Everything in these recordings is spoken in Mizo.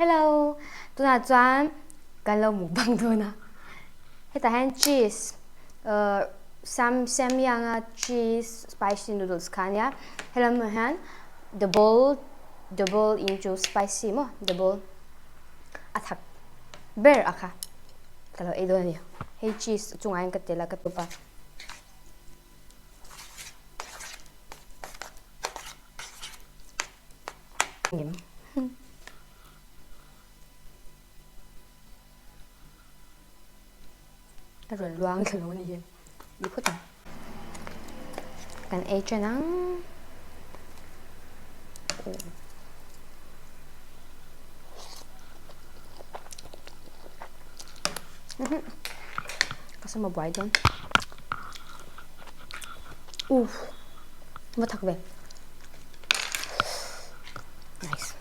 Hello, tunah chuan kan lo mukbang dawn a. Hetah hian cheese uh sam samyang a cheese spicy noodles kha a nia. Helamah hian double double into spicy maw double a thak ber a kha ka lo ei dawn a ni. Hei cheese chungah hian ka tel a ka tup a. A rawn luang thla lo a ni ni phawt ang. Kan ei ṭan ang. Ka sama buai dawn. Uff, va thak ve. Nice.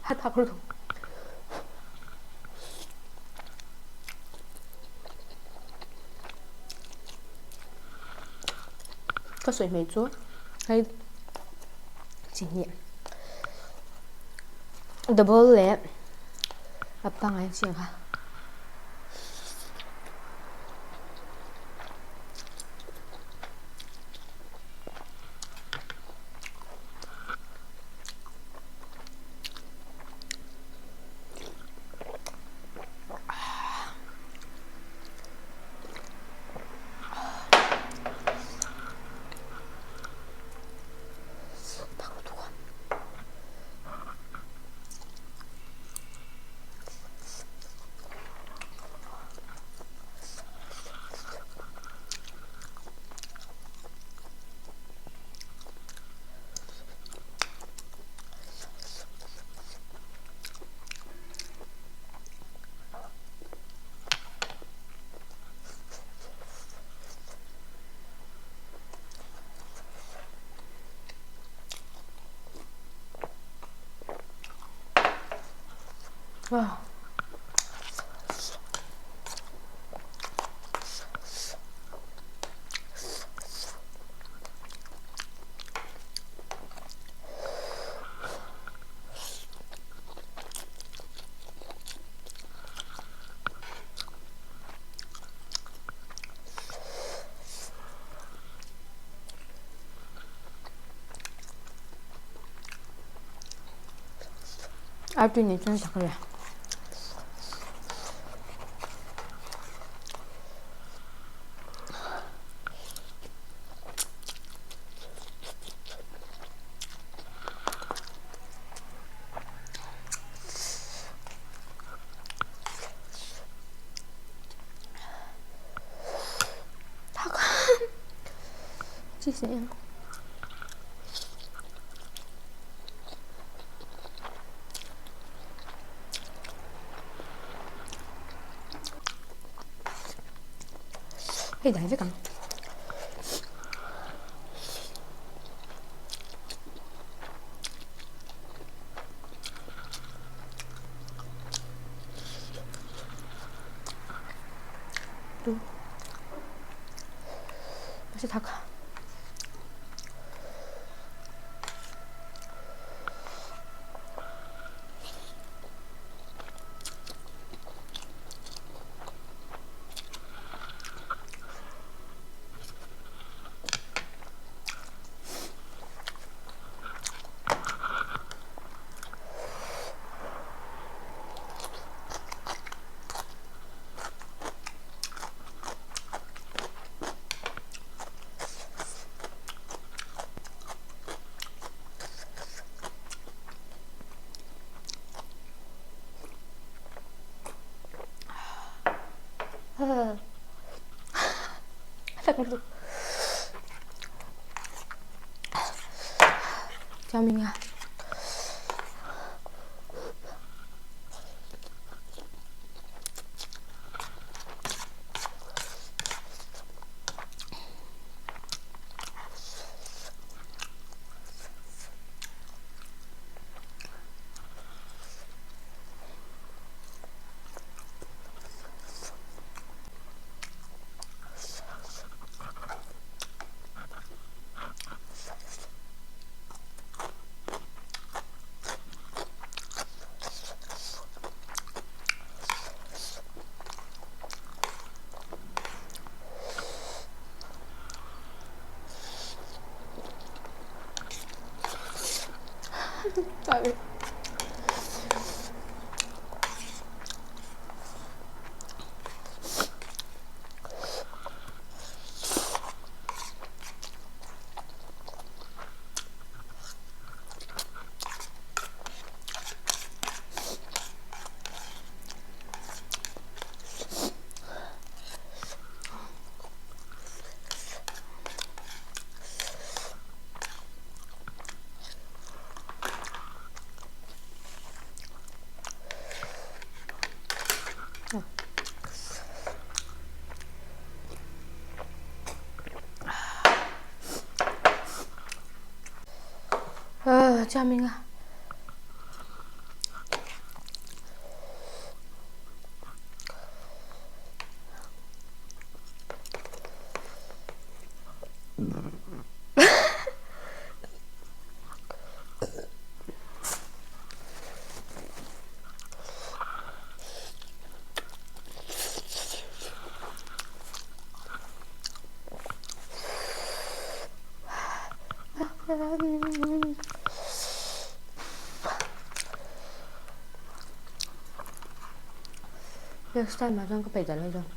A thak lutuk. Ka sawi hmel chu hei chi hnih double leh a pangngai chi ang kha. Artui nei chuan sak a nia. Cheese nen. Hei dai vek ang. Tu. Masih thak. Cho mình à. Sorry. 救命啊！Next time ah chuan ka peih ta lo chuan.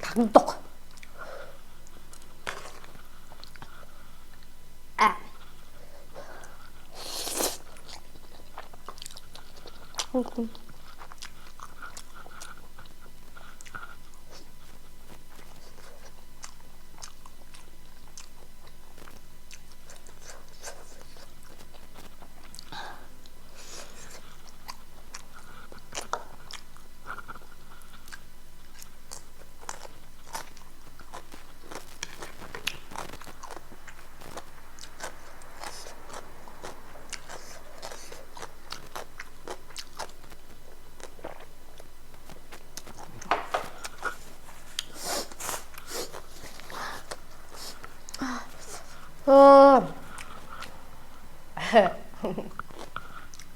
Thak tuk. À.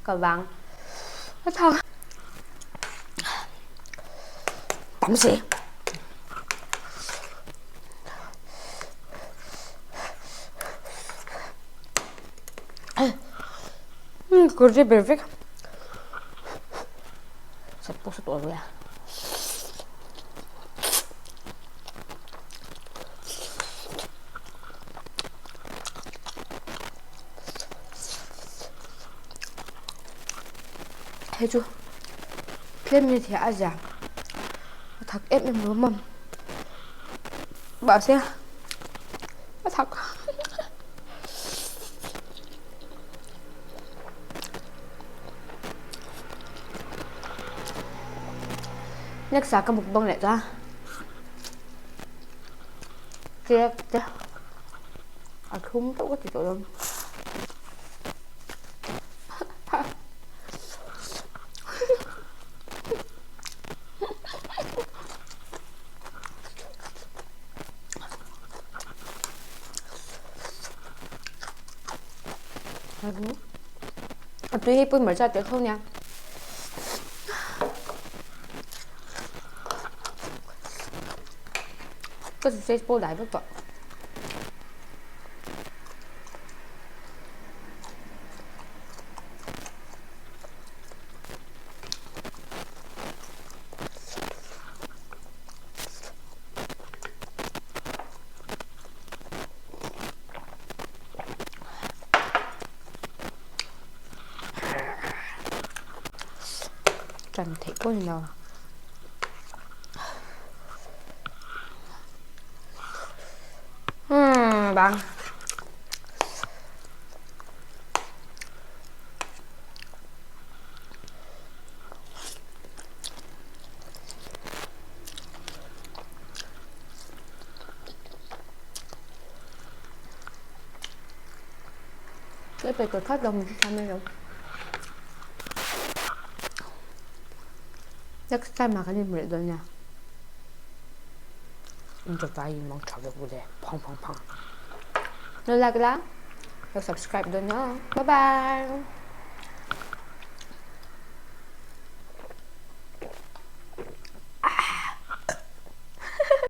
Ka vang. A thak. Tam si. Kawr te ber vek. Sat pawh sat awr ve a. Hei chu tlem ni thei a zia a thak em em lo mawm mahse a thak next ah ka mukbang leh ta cake te a thlum teuh ka ti tawh dawn. A tui hei pui hmarcha telh kho nia. Ka sausage pawh dai vek tawh. Ṭan theih pawh a ni lo. Umm bang. Ka pe tawh thlawt lo min hrethiam mai lo. Next time ah kan inhmu leh dawn nia. Inchawtai in mang tha vek ule phang phang phang. Lo like la, lo subscribe dawn nia. Bye bye.